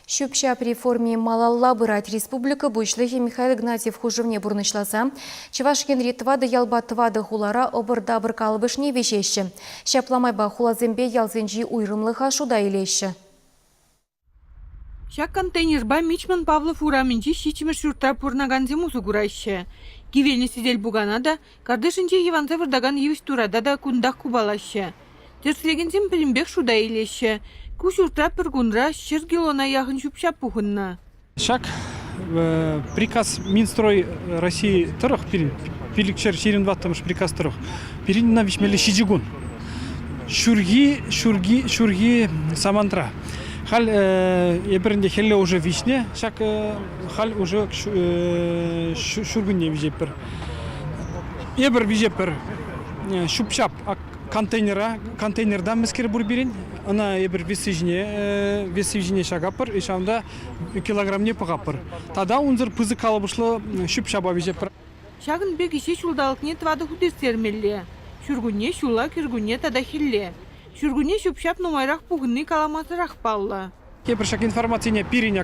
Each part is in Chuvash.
Ҫӳп-ҫап реформи малалла пырать. Республика Пуҫлӑхӗ Михаил Игнатьев хушӑвне пурнӑҫласа Чӑваш Енри тӑватӑ ялпа тӑватӑ хулара ӑпӑр-тапӑр калӑпӑшне виҫеҫҫӗ. Ҫапла майпа хуласемпе ялсенчи уйрӑмлӑха шута илеҫҫӗ. Ҫак контейнерпа Мичман Павлов урамӗнчи ҫиччӗмӗш ҫуртра пурӑнакансем усӑ кураҫҫӗ. Кивелнӗ сӗтел-пукана та, картишӗнче йӑванса выртакан йывӑҫ турата та кунтах купалаҫҫӗ. Тӗрӗслекенсем пӗтӗмпех шута илеҫҫӗ. Ку ҫуртра пӗр кунра 100 килона яхӑн ҫӳп-ҫап пухӑннӑ. Ҫак приказ Минстрой России тӑрӑх пирӗн пилӗкҫӗр ҫирӗм тӑваттӑмӗш приказ тӑрӑх пирӗн ӑна виҫмелли ҫичӗ кун. Ҫурхи, ҫурхи, ҫурхи самантра. Халь эпир ӗнтӗ хӗлле уже виҫнӗ, ҫак халь уже ҫуркунне виҫетпӗр. Эпир виҫетпӗр ҫӳп-ҫап контейнера, контейнерта мӗскер пур пирӗн, ӑна эпир весси ҫине, весси ҫине ҫакатпӑр, ҫавӑнта килограмне пӑхатпӑр. Тата унсӑр пысӑк калӑпӑшлӑ ҫӳп-ҫапа виҫетпӗр. Ҫакӑн пек ӗҫе ҫулталӑкне тӑватӑ хут ирттермелле. Ҫуркунне, ҫулла, кӗркунне тата хӗлле. Ҫуркунне ҫӳп-ҫап нумайрах пухӑнни каламасӑрах паллӑ. Тепӗр ҫак информацине пирӗн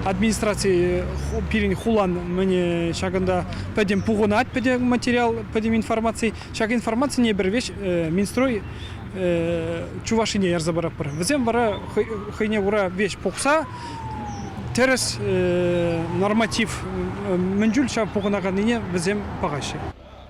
администраци пирӗн хулан мӗне ҫакӑнта пӗтӗм пухӑнать пӗтӗм материал, пӗтӗм информаци. Ҫак информацине эпир веҫ Минстрой Чувашине ярса паратпӑр. Вӗсем вара хӑйне кура веҫ пухса тӗрӗс норматив мӗн чуль ҫав пухӑнаканнине вӗсем пӑхаҫҫӗ.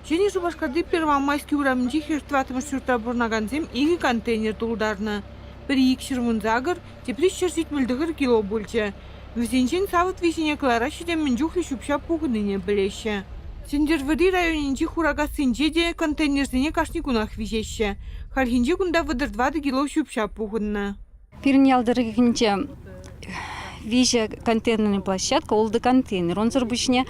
Ҫӗнӗ Шупашкарти Первомайски урамӗнчи хӗрӗх тӑваттӑмӗш ҫуртра пурӑнакансем икӗ контейнер тултарнӑ. Пӗри 218, тепри 179 кило пулчӗ. Вӗсенчен савӑт виҫине кӑлараҫҫӗ те мӗн чухлӗ ҫӳп-ҫап пухӑннине пӗлеҫҫӗ. Сӗнтӗрвӑрри районӗнчи Хуракассинче те контейнерсене кашни кунах виҫеҫҫӗ. Хальхинче кунта 34 кило ҫӳп-ҫап пухӑннӑ. Пирӗн ял тӑрӑхӗнче виҫӗ контейнерный площадка, ултӑ контейнер. Унсӑр пуҫне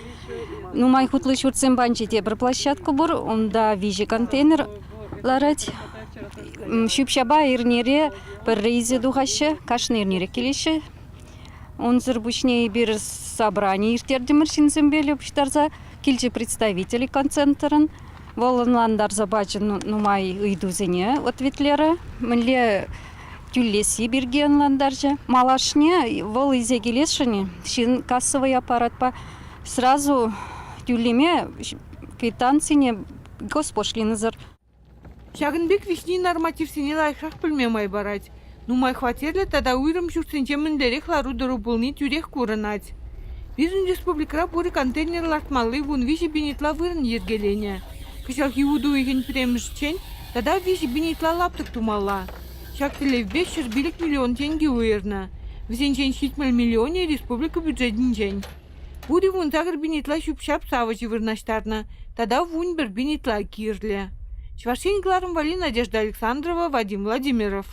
нумай хутлӑ ҫуртсем панчӗ тепӗр площадка пур. Унта виҫӗ контейнер ларать. Ҫӳп-ҫапа эрнере пӗрре илсе тухаҫҫӗ, кашни эрнерех килеҫҫӗ. Унсӑр пуҫне эпир собрани ирттертӗмӗр ҫынсемпе пуҫтарса. Килчӗ представитель концентрӑн. Вӑл ӑнлантарса пачӗ нумай ыйтусене ответлерӗ. Мӗнле тӳлесси пирки ӑнлантарчӗ. Малашне вӑл илсе килесшӗн ҫын кассовый аппаратпа сразу тӳлеме квитанцине госпошлинӑсӑр. Ҫакӑн пек виҫни нормативсене лайӑхрах пӗлме май парать. Нумай хваттерлӗ тата уйрӑм ҫуртсенче мӗнлерех лару-тӑру пулни тӳрех курӑнать. Пирӗн республикӑра пурӗ контейнер лартмалли 13 000 ытла вырӑн йӗркеленӗ. Кӑҫалхи утӑ уйӑхӗн пӗрремӗшӗччен тата 3 000 ытла лаптӑк тумалла. Ҫак тӗллевпе 105 миллион тенкӗ уйӑрнӑ. Вӗсенчен 70 миллионӗ республика бюджетӗнчен. Пурӗ 18 000 ытла ҫӳп-ҫап савӑчӗ вырнаҫтарнӑ тата 11 000 ытла кирлӗ. Чӑваш Ен кӑларӑм валли Надежда Александрова, Вадим Владимиров.